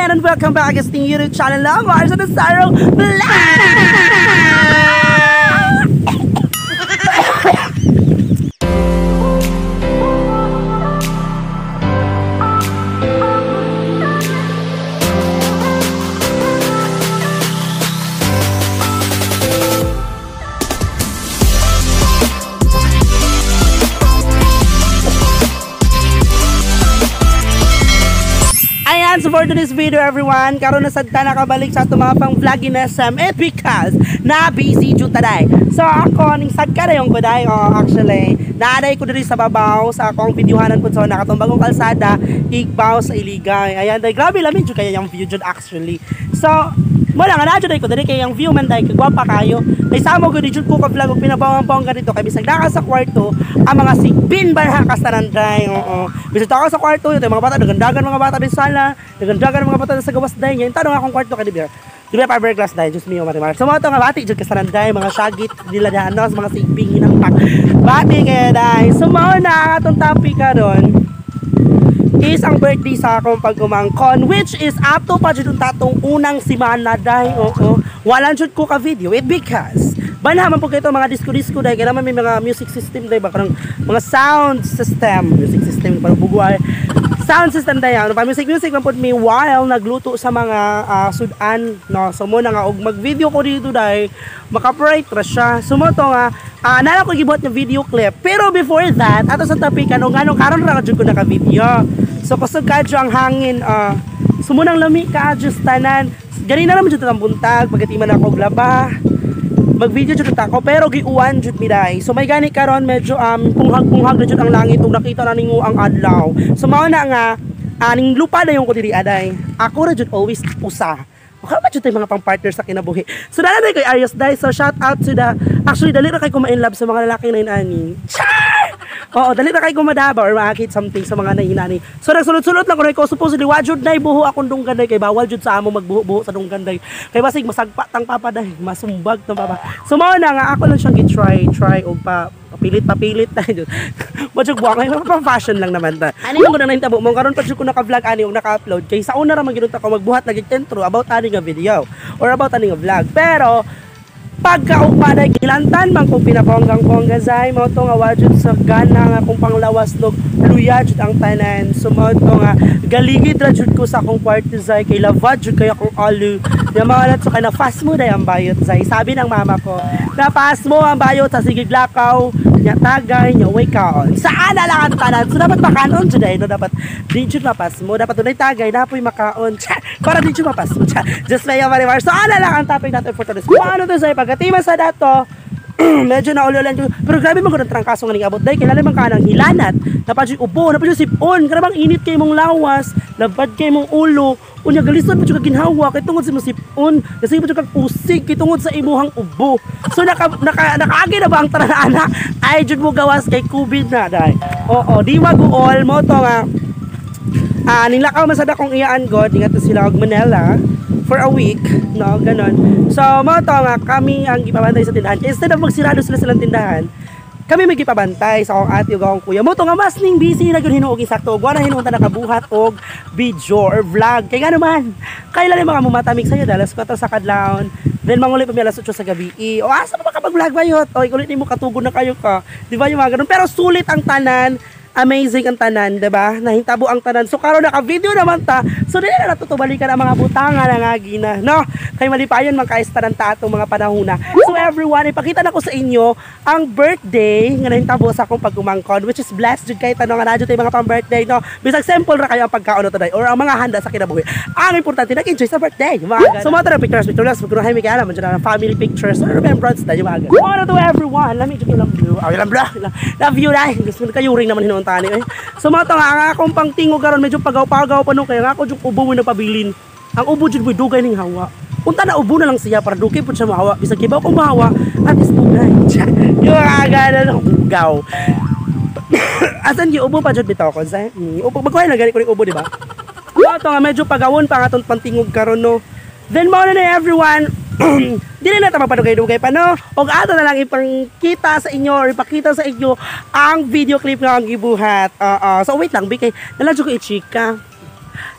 Ayan, and welcome back sa ating YouTube channel na Marcia Nasaro Vlog! Ayan, so for today's video everyone, karon na sad ta nakabalik sa atong mga pang vlogging na Sam it because na busy jud taday. So ako ning sad ka dayon ko day, oh, actually naaday ko diri sa babaw sa akong videohanan pud sa nakatong bagong kalsada igbaw sa Iligay. Ayan day, grabe lamin jud kay yang view jud actually. So wala nga na jud ko diri kay ang view man day kagwapa kayo. Kay samo gud jud ko ka vlog og pinabawang-bawang ganito kay bisag naka sa kwarto ang mga sigbin barha kastanan day. Oo. Bisag taka sa kwarto yung mga bata dagandagan mga bata din sala, dagandagan mga bata sa gawas day. Ngayon tanong akong kwarto kay diba? Diba fiberglass day, Diyos mio marimar. So mga to nga bati jud kastanan day, mga syagit nila dyan, no, mga sigbin hinampak. Bati kay day. So mao na atong topic karon is ang birthday sa akong pag-umangkon, which is up to pa jud tatong unang simana day. Oo, wala jud ko ka video it because banha man po kayo mga disco-disco day, kaya naman may mga music system day ba, kanang mga sound system, music system parang bugway sound system day, ano pa music music man pud mi while nagluto sa mga sudan, no. So mo na nga og mag-video ko dito day, maka-copyright ra siya. So mo to nga nala ko gibuhat nga video clip, pero before that ato sa topic ano nganong karon ra jud ko naka-video. So kusog kadyo ang hangin, sumunang lami kaadyo sa tanan. Gani na naman jud ang buntag pagkatiman ako og laba. Mag-video jud ta ko pero giuwan jud mi day. So may gani karon medyo punghag-punghag na jud ang langit ug nakita na ningo ang adlaw. So mao na nga aning lupa na yung ko diri aday. Ako ra jud always usa. Okay ba jud tay mga pang-partner sa kinabuhi. So dala na kay Arias day. So shout out to the actually dali ra kay ko ma-in love sa mga lalaki na inani. Char! Oo, dali ra kay ko madaba or maakit something sa mga nainani. So nagsulod-sulod lang ko supposedly wa jud nay buho akong dunggan day kay bawal jud sa amo magbuho-buho sa dunggan day. Kay basig masagpa tang papa day, masumbag tang papa. So mao na nga ako lang siyang gi-try, try og pa papilit-papilit tayo. Madyog buwang ay pa fashion lang naman ta. Ani man ko na nahintabo mo karon pa jud ko naka-vlog ani og naka-upload kay sa una ra man ginunta ko magbuhat lagi intro about ani nga video or about ani nga vlog. Pero pagkaugma na gilantan man kung pinabonggang-bongga zay mo to nga wajud sa gana nga kung panglawas nog luya jud ang tanan. So mo to nga galigid ra jud ko sa akong kwarto zay kay lavad jud kay akong alu. Ya mga so kay na fast mo day ang bayot zay. Sabi ng mama ko, na fast mo ang bayot sa sige lakaw nya tagay nya way kaon. Saan na lang ang tanan? So dapat makaon jud ay no, dapat di jud mapas mo, dapat dunay tagay na poy makaon. Para di jud mapas mo. Just lay marimar. So ana lang ang topic natin for today's. Kung ano to zay pagkatima sa dato medyo naulo lang pero grabe man gud ang trangkaso nga ning abot day kailangan man ka ng hilanat napadyoy ubo napadyoy sipon karabang init kay mong lawas labad kay mong ulo unya galisod pa jud kag ginhawa kay tungod sa imong sipon kasi pa jud kag usig kay tungod sa imuhang ubo. So nakaagi na ba ang tanan ana ay jud mo gawas kay COVID na day. Oo, di maguol mo to nga nilakaw man sad akong iyaan god ingat sila og Manila for a week, no, ganon. So, mo to nga, kami ang gipabantay sa tindahan. Instead of magsirado sila silang tindahan, kami may gipabantay sa akong ate ug akong kuya. Mo to nga, mas ning busy na gyud hinuog sakto. Ug wala hinuon ta nakabuhat og video or vlog. Kay ngano man, kailan yung mga mumatamik sa'yo, alas 4 sa kadlawon. Then manguli pa mi alas 8 sa gabi. O asa pa makapag-vlog bayot? O ikulit nimo katugon na kayo ka. Di ba yung mga ganon? Pero sulit ang tanan. Amazing ang tanan, 'di ba? Nahintabo ang tanan. So karon naka-video naman ta. So dili na natutubalikan ang mga butanga na nga gina, no? Kay malipayon man kay tanan ta atong mga panahona. So everyone, ipakita na ko sa inyo ang birthday nga nahintabo sa akong pag-umangkon, which is blessed jud kay tanong nga na jud mga pang-birthday, no? Bisag simple ra kayo ang pagkaon today or ang mga handa sa kinabuhi. Ang importante nag-enjoy sa birthday. Mga so mga pictures, pictures, magkunuhay mi kay alam man family pictures or remembrance na yung mga. So to everyone, lami jud lang blue. Ay lang blue. Love you dai. Gusto kayo ring naman hinuon tani eh. So mga to nga ang akong pangtingog karon medyo pagaw-pagaw pa no kaya nga ako jud ubo mo napabilin. Ang ubo jud mo dugay ning hawa. Unta na ubo na lang siya para dugay pud siya mahawa. Bisag kibaw ko mahawa at is dugay. Yung aga na ugaw. Asan gi ubo pa jud bitaw ko sa. Ubo magkuhay lang gani ko ning ubo di ba? Mga to nga medyo pagawon pa nga atong pantingog karon no. Then mao na everyone. Dili na ta mapadugay-dugay pa no. Og ato na lang ipangkita sa inyo or ipakita sa inyo ang video clip nga ang gibuhat. So wait lang bikay nalang jud ko i-chika.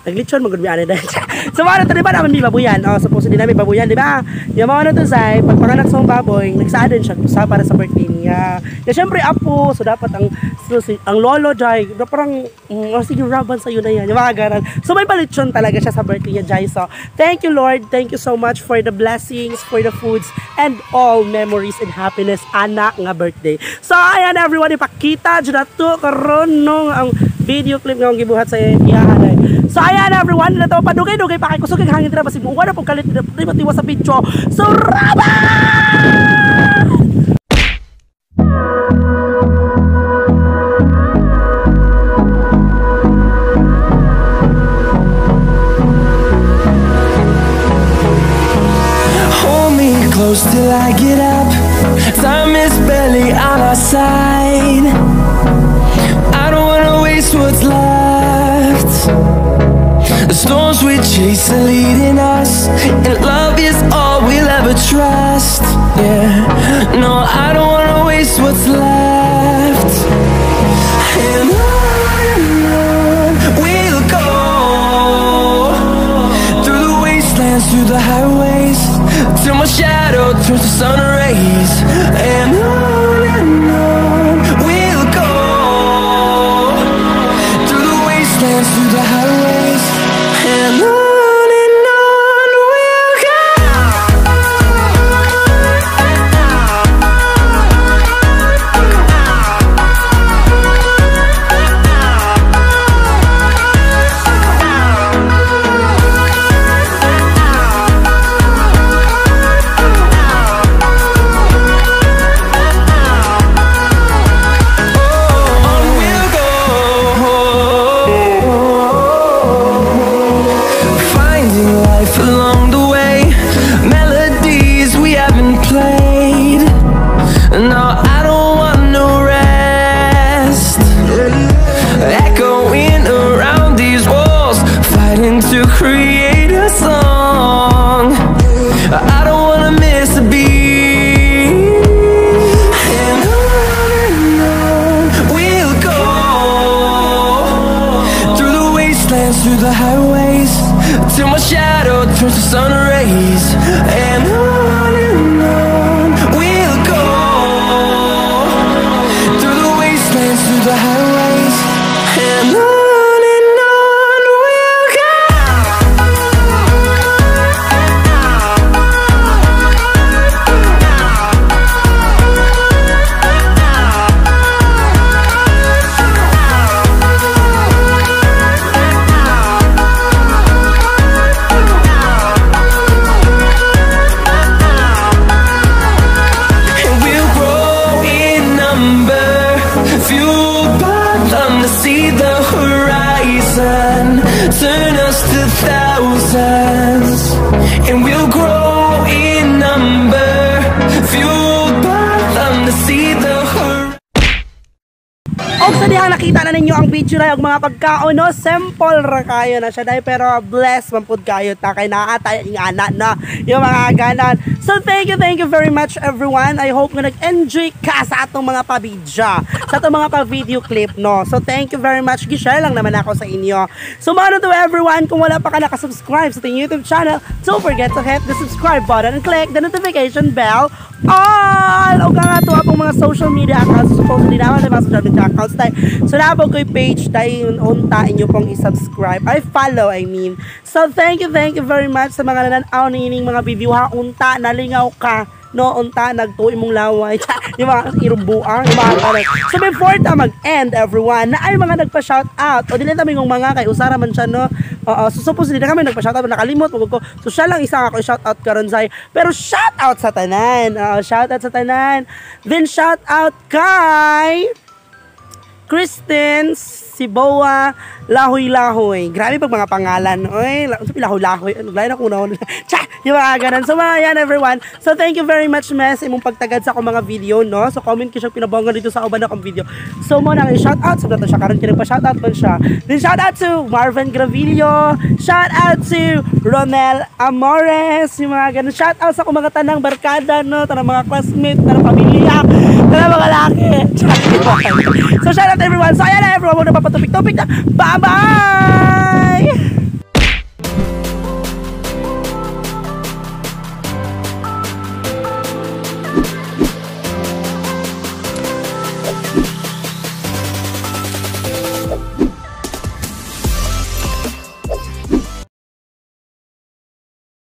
Naglitsyon magud mi ani dahil. So mao na to, di ba naman mi babuyan? Oh, supposedly namin babuyan, di ba? Yung mao na to say, pagpanganak sa baboy, nagsaadon siya usa para sa birthday niya. Ya syempre apo, so dapat ang so, si, ang lolo jay, parang oh, sige raban sa na yan, yung mga ganun. So may palitsyon talaga siya sa birthday niya, Jai. So thank you Lord, thank you so much for the blessings, for the foods, and all memories and happiness ana nga birthday. So ayan everyone, ipakita jud nato karon no ang video clip nga akong gibuhat sa iyahan ay. So ayan everyone, na to padugay-dugay pa kay kusog ang hangin dira basig muwa na pug kalit di ba tiwa sa video. So raba! Hold me close till I get up. Time is barely on our side. I don't wanna waste what's left. The storms we chase are leading us, and love is all we'll ever trust. Yeah, no, I don't wanna waste what's left. And on we'll go, through the wastelands, through the highways, till my shadow turns to sun rays. And on we'll go, through the wastelands, through the highways, and on we'll go. On we'll go, finding life along the way, melodies we haven't played. No, I don't want no rest. Echoing around these walls, fighting to create a song. I don't wanna miss a beat. And on we'll go, through the wastelands, through the highways, till my shadow turns to sun rays. And on we'll go, through the wastelands, through the highways, and on we'll go. And we'll grow in number, fueled by them to see the horizon, turn us to thousands. And we'll grow in number, fueled by them to see the horizon. Og sa dihang nakita na ninyo ang video na og mga pagkaon no, simple ra kayo na siya dahil pero bless man pud kayo ta kay naa tayo ing ana na yung mga ganan. So thank you very much everyone. I hope nga nag-enjoy ka sa atong mga pa-video, sa atong mga pa-video clip no. So thank you very much. Gi-share lang naman ako sa inyo. So mano to everyone, kung wala pa ka naka-subscribe sa ating YouTube channel, don't forget to hit the subscribe button and click the notification bell all. Og ang ato apong mga social media accounts, supposedly naman may mga social media accounts tayo. So naabog ko'y page tayo unta inyo pong i-subscribe. Ay follow, I mean. So thank you very much sa mga nananaw nining mga video ha. Unta nalingaw ka no, unta nagtuo imong laway. Yung mga irumbuang, yung mga ganun. So before ta mag-end everyone, na ay mga nagpa-shout out o dili ta mingong mga kay usara man siya no. Oo, so supposedly na kami nagpa-shout out, nakalimot magud ko. So siya lang isa ako shout out karon say. Pero shout out sa tanan. Shout out sa tanan. Then shout out kay Kristen Siboa Lahoy-Lahoy. Grabe pag mga pangalan. Oy, Lahoy-Lahoy. Ano, lain ako na. Tsa! Yung mga ganun. So mga yan everyone. So thank you very much mes imong pagtagad sa akong mga video no. So comment ko siya pinabonga dito sa uban akong video. So mo na shout out sa so, siya karon kini pa shout out man siya. Then shout out to Marvin Gravillo. Shout out to Ronel Amores. Yung mga ganun. Shout out sa akong mga tanang barkada no, tanang mga classmate, tanang pamilya, tanang mga laki. So shout out everyone. So ayan na everyone, wag na papatupik-tupik na. Bye-bye!